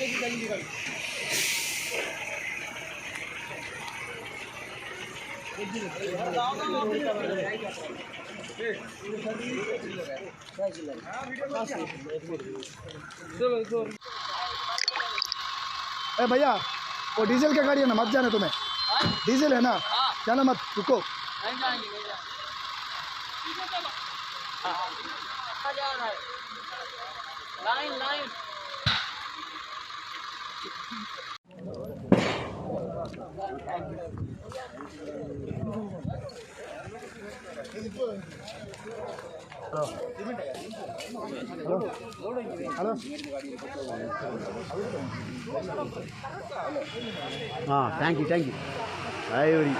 ए भैया, वो डीजल का गाड़ी है ना, मत जाने तुम्हें। डीजल है ना, जाना मत, रुको। Line line. Hello hello. Ah, thank you, thank you. Very.